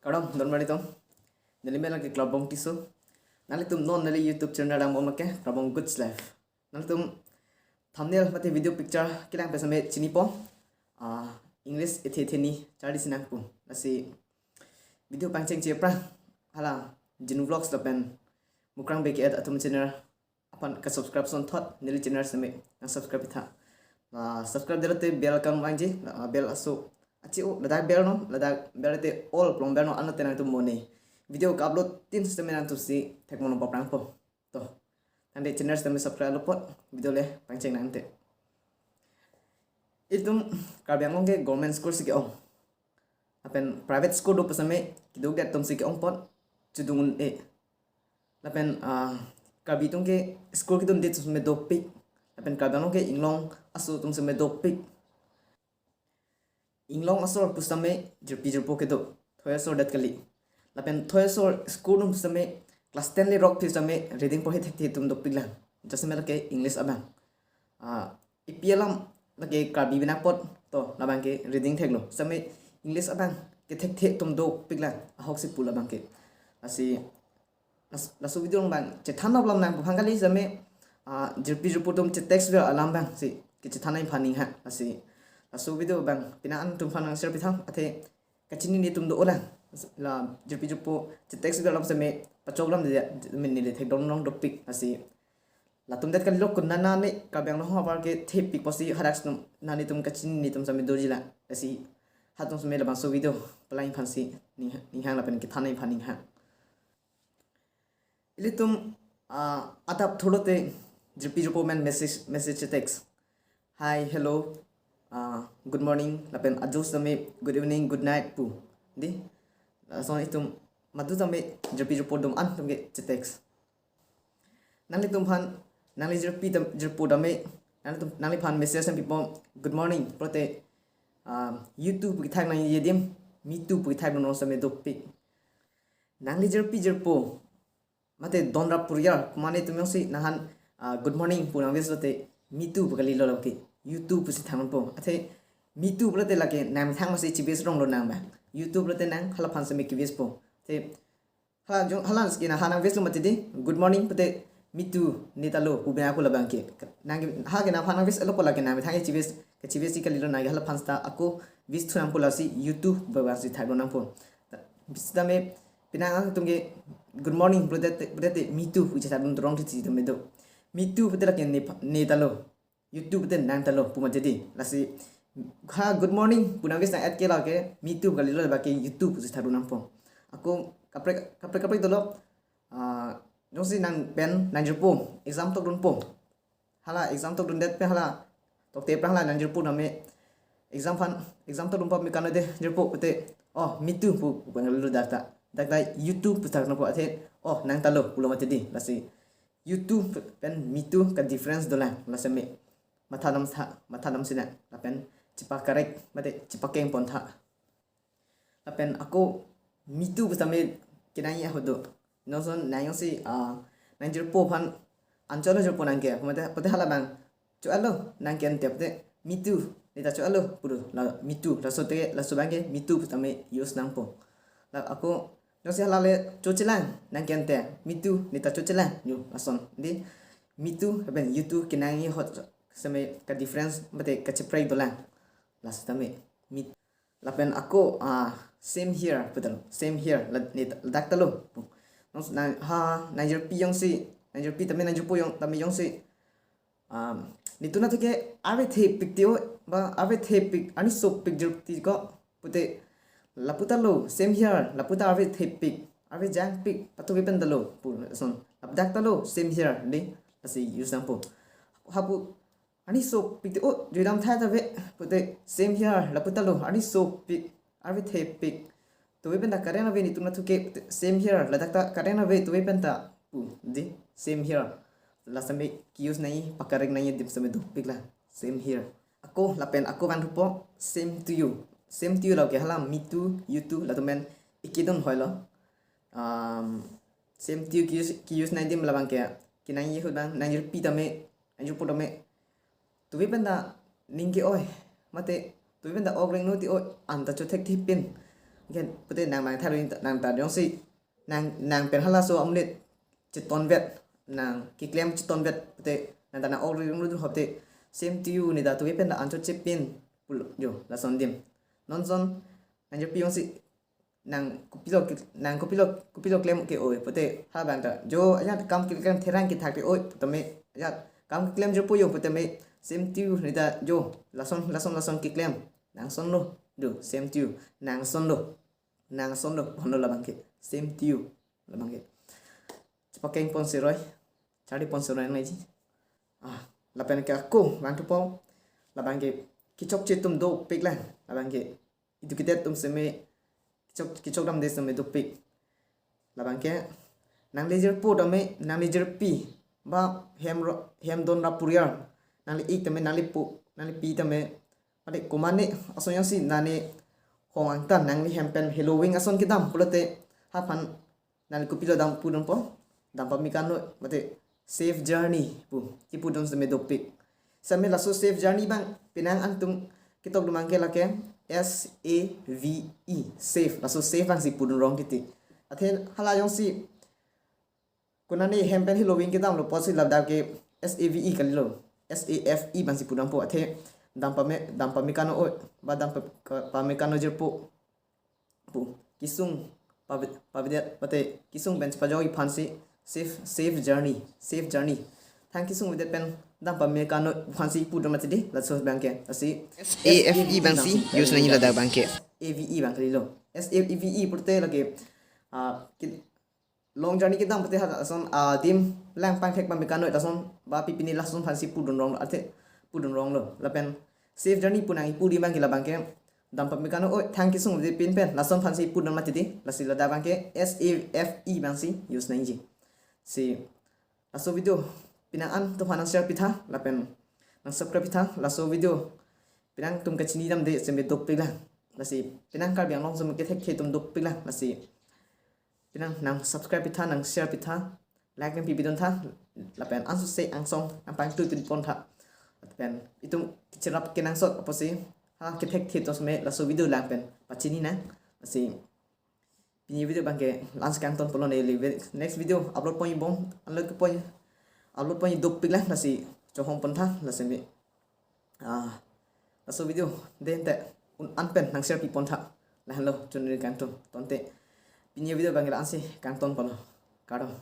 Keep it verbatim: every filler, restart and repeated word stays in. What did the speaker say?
Kardom, don mari tong. Neli men lake Klabong Tisso. Nanglitum non neli YouTube channel dang bom ke, Klabong Goods Life. Nanglitum thumbnail mate video picture kelang pen sitame chinipo. Ah, English ethe ethe ni charli si nangpo. Lasi video pangcheng chepra hala Jinu Vlogs lapen Mukrang Bey Ke-et atum channel aphan ka subscribe son thot neli channel sitame nang subscribe tha. La subscribe det te bell kan vangji, la bell aso achi o ladak bell non, ladak bell te all plong bell non, ano te nangtum mo ne video ka upload tin sitame nangtum si thek mono paprang po. To. Tangte channel sitame subscribe lo apot video le pangcheng nang te. Itum Karbi Anglong ke government school si ke-ong. Lapen private school do pu sitame keduk det atum si ke-ong apot chedun un-e. Lapen, ah, Karbi atum ke school kedun det atum sitame dopik. Lapen Karbi Anglong ke inglong aso atum sitame dopik. Inglong asor pu sitame jirpi jirpo kedo. Thoi asor det kali. Lapen thoi asor school atum sitame class ten le rok phi sitame reading porhe thekthe atum dopik lang. Jasemet lake English abang. Ah, ipi alam lake Karbi bina apot to labang ke reading theklo. Sitame English abang ke thekthe atum dopik lang. Ahok si pu labang ke. Lasi las-, laso video along bang chethan aplam nang pu aphan kali sitame, ah, jirpi jirpo atum che-text ver alam bang si kechethan nangji aphan ning ha. Lasi laso video bang pini an atum aphan nang share pithang athe kachinine atum do olang. La jirpi jirpo che-text ver alam sitame pachok lam de, min neli thekdon long dopik. Lasi latum det kalilo kun nana ne Karbi Anglong havar ke thepik pusi hadak sum nani atum kachinine atum sitame doji la. Lasi hatum sitame labangso video palangji aphan si ning ha, ning hang lapen kethan nangji aphan ning ha. Ilitum, ah, adap thulote jirpi jirpo amen message, message text. Hi, hello, ah, good morning, lapen ajo sitame good evening, good night pu. Di, lason itum madu tame jirpi jirpo atum an atum ke che-text. Nanglitum aphan, nangli jirpi tam, jirpo tame, nanglitum, nangliphan message nangpipo good morning pulote, ah, you too pu kethak nangji adim, me too pu kethak nang sitame dopik. Nangli jirpi jirpo mate donrap puriar kumane atum jongsi nangphan, ah, good morning pu nangves lote me too pu kalilo lake, you too pusi thangpo. Athe me too pulote lake nangmethang masi chives rong lo nang ba. You too pulote nang halaphan sitame kevespo. Athe hala jong, hala skin ha nangveslo mati di, good morning pulote me too, ne ta lo pu bina ako labang ke. Nang ha ke nangphan nangveslo ko lake nangmethang chives, ke chives si kalilo nang halaphan seta ako ves thu nangpo lasi you too pu bang si thakdun nangpo. Sitame pini an atum ke good morning pulote, pulote me too pu si thakdun rong titi tame do. Me too pulote lake ne, ne ta lo, you too pulote nang ta lo pu mati di. Lasi ha good morning pu nangves nang-et ke lake me too kalilo lake you too pusi thakdun nangpo. Ako kaprek, kaprek, kaprek dolo, ah, jongsi nang pen nangjirpo exam tokdunpo. Hala exam tokdundet pen hala tokte aphrang hala nangjirpo tame exam aphan, exam tokdunpo me kano de jirpo pulote, oh, me too pu, pu bang lo dak ta. Dak ta you too pu thak nangpo athe, oh, nang ta lo pulo mati di. Lasi you too pen me too ka difference dolang. Lasi me matha dam tha, matha dam sina lapen chepakorrect mate chepakeng pon tha. Lapen ako me too pu sitame kenangji ahut do. Nonson nang jongsi, ah, nangjirpo aphan an cho-et lo jirpo nang ke, mate pulote halabang cho-et lo nang ke ante pulote me too, ne ta cho-et lo pu do, la me too, laso te, laso bang ke me too pu sitame use nangpo. La ako jongsi hala le chochelang nang ke ante, me too, ne ta chochelang, yo lason di. Me too lapen you too kenangji ahut sitame ka difference mate kacheprek dolang. Lasi tame me, lapen ako, ah, same here putal, same here, la, ne ta, ladak ta lo. Nonsi nang ha nangjirpi jongsi, nangjirpi tame nangjirpo jong tame jongsi, um, netum anatthu ke ave thepik ti o, ba ave thepik, arni sopik jirpi ko pulote lapu ta lo, same here, lapu ta ave thepik, ave jangpik, patuve pen ta lo pu lason, ladak ta lo same here di. Lasi use nangpo. Hapu arni sopik ti o, juidam thai ta ave pulote same here, lapu ta lo, arni sopik, ave thepik, tuve pen ta current ave netum anatthu ke, same here, ladak ta current ave tuve pen ta pu di, same here. La sitame ke-use nangji, pakorrect nangji adim sitame dopik la, same here. Ako lapen ako vangthupo same to you. Same to you lake hala me too, you too, latum men ekedun hoi lo. Um, same to you ke-use, ke-use nangji adim labang ke, kenangji ahut bang nangjirpi tame, nangjirpo tame, tuve pen ta ning ke-oi, mate tuve pen ta ok rengno ti o, an ta chothekthe pin, Ken pute nang mangthalo, nang ta jongsi nang, nang pen halaso amonit chetonvet, nang keklem chetonvet pute nang ta nang ok ring ring hop te, same to you, ne ta tuve pen ta anchot chepin pulo jo, lason adim. Non ason nang jirpi jongsi nang kopilo ke, nang kopilo, kopilo klem ke-oi pute ha abang ta jo, ajat kam keklem therang kethak ke-oi putame, ajat kam keklem jirpo jo putame, same to you, ne ta jo, lason, lason, lason keklem. Nang ason lo, do, same to you. Nang ason lo. Nang ason lo, ponlo labang ke. Same to you. Labang ke chepakeng pon siroi, charli pon siroi nangji. Ah, lapen ke ako vangthupo, labang ke kechokche atum dopik lang. Labang ke educated atum seme, kechok, kechok damde seme dopik. Labang ke nangli jirpo tame, nangli jirpi, ba hem ro-, hem don ra puriar, nangli ik tame, nangli pu, nangli pi tame, mane komatne ason jongsi nane hong angtan nangli hem pen heloving ason kedam pulote, ha aphan nangli kopilo dam pudunpo, dam pame kano, mate safe journey pu kipudun seme dopik. Same laso safe journey abang penang an atum ketok dum abang ke lake S A V E, safe. Laso safe abangsi pudun rong kiti. Athe hala jongsi konatne hem pen heloving kedamlo pusi ladak ke S A V E kalilo, S A F E abangsi pudampo. Athe dam pame, dam pame kano-oi, ba dam pa-, ka-, pame kano jirpo pu kesung pavi-, pavidet mate kesung pen chepajokji aphansi safe, safe journey, safe journey. Thang kesung avedet pen dam pame kano aphansi pudun mati di, laso abang ke. Lasi S A F E abangsi use nangji ladak abang ke. A V E abang kalilo. S A V E pulote lake, ah, ki-, long journey kedam pute ha ason adim lang pangthek pame kano, lason ba pi pini lason aphansi pudun rong, athe pudun ronglo. Lapen safe journey pu nangkipu di abang ke labang ke dam pame kano-oi, thang kesung avedet pin pen lason aphansi pudun mati di. Lasi ladak abang ke S A F E abangsi use nangji. Si laso video penang an atum aphan nang share pitha, lapen nang subscribe pitha. Laso video penang atum kachini damde seme dopik lang. Lasi penang Karbi Anglong seme kethekthe atum dopik lang. Lasi penang nang subscribe pitha, nang share pitha, like nangpi pidun tha, lapen ansose angsong nang pangtui pin pon tha. Lapen itum kecherap kenangsot apotsi ha kethekthe atum seme laso video lang pen pachini nang. Lasi pini video abang ke la-ansi kangton ponlo, neli ve-, next video upload ponji bom, upload ke pon, upload ponji dopik lang, lasi chohong pon tha, lasi me, ah, laso video dente un an pen nang share pi pon tha. Lahenlo chunri kangton, tonte pini video abang ke la-ansi kangton ponlo. Kardom.